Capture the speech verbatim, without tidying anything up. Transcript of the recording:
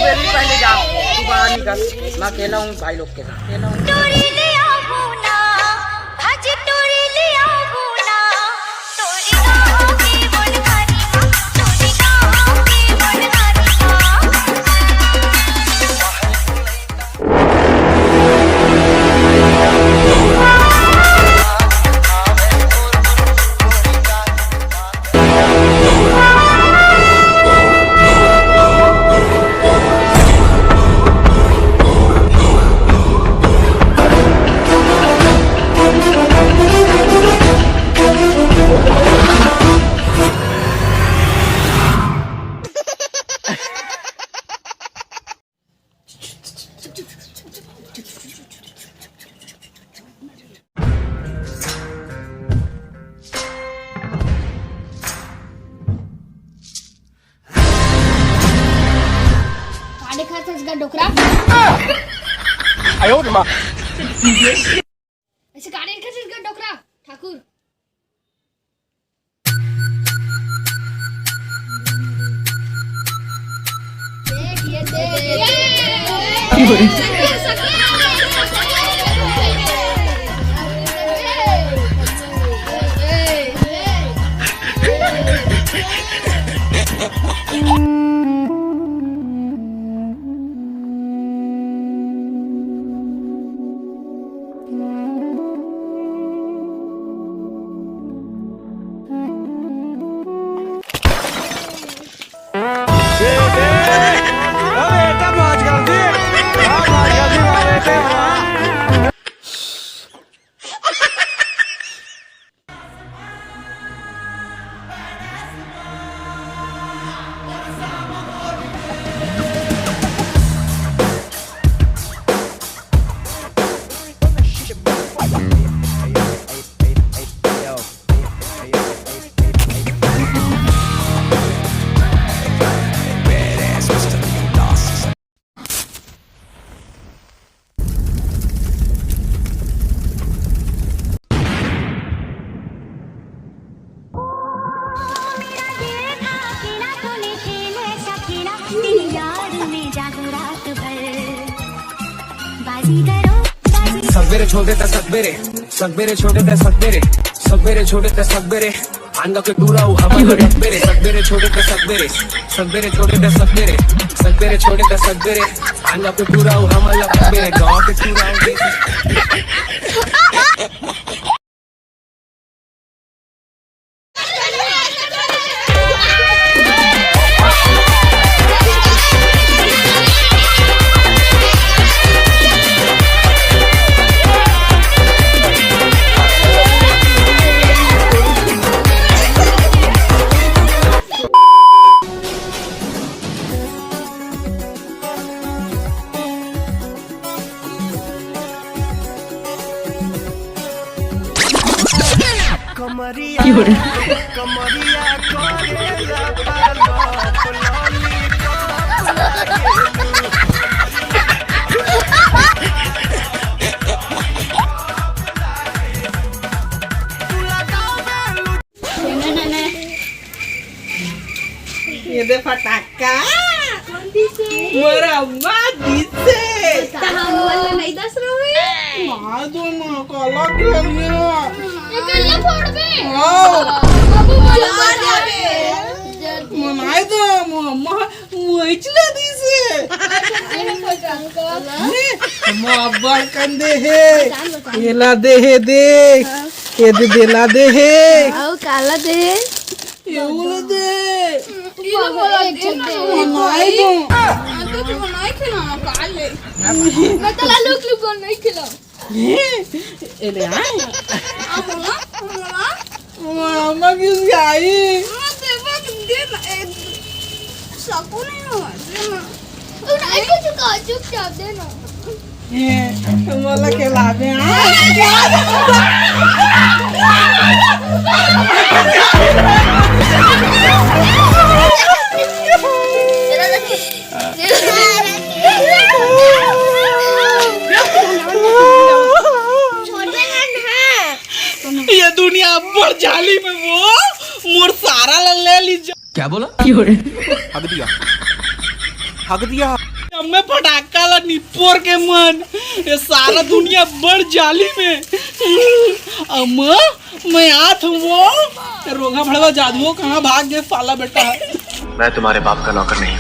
पहले जा, तू बाहर निकल। मैं अकेला हूँ भाई लोग के साथ, अकेला हूँ। टोरी ले आबू ना, भज टोरी ले आबू ना, टोरी गाँव के बनवारी ना, टोरी गाँव के बनवारी ना। काटे खाथस गा डोकरा। ऐसे काटे खाथस गा डोकरा, ठाकुर। सगबेरे छोटे त सगबेरे, सगबेरे छोटे त सगबेरे, सगबेरे छोटे त सगबेरे, आंगा के टूरा उ हमर लग बेरे, सगबेरे छोटे त सगबेरे, सगबेरे छोटे त सगबेरे, सगबेरे छोटे त सगबेरे, आंगा के टूरा उ हमर लग बेरे, गाँव के टूरा उ ये दे फटाका। मोर अम्मा दिसे। त हमन ल नइ दस रहे। मार दो ना, काला खेल गया। ये कइला फोड़बे? हाँ। बाबू बोलो, मार जाबे। मनाई दो, मोर अम्मा मोइच ला दिसे। मोर अब्बड़ कन दे हे। एला दे हे, देख। ये दे, देला दे हे। अउ काला दे हे? ये बोला दे। ये बोला दे ना। बनाई दो। तो तू बनाई खिलाना काले। मैं तो लालू के लिए बनाई खिला। ए ले आ। आ बोला, बोला। मामा किस आई? हाँ, दे बस दे ना। ए, सकू नहीं हो, दे ना। तू नहीं कुछ कहा, चुपचाप दे ना। ये, मोला खिलाबे, हाँ? ये दुनिया अब्बड़ जालिम हे वो, मोर सारा ला ले ली जा। क्या बोला? हग दिया। हग दिया। मैं फटाका ला निपोर के मन, ये सारा दुनिया बड़ जालिम हे। अम्मा, मैं आत हूँ वो। रोगहा भड़वा जादुओ कहाँ भाग गे साला बेटा। मैं तुम्हारे बाप का नौकर नहीं।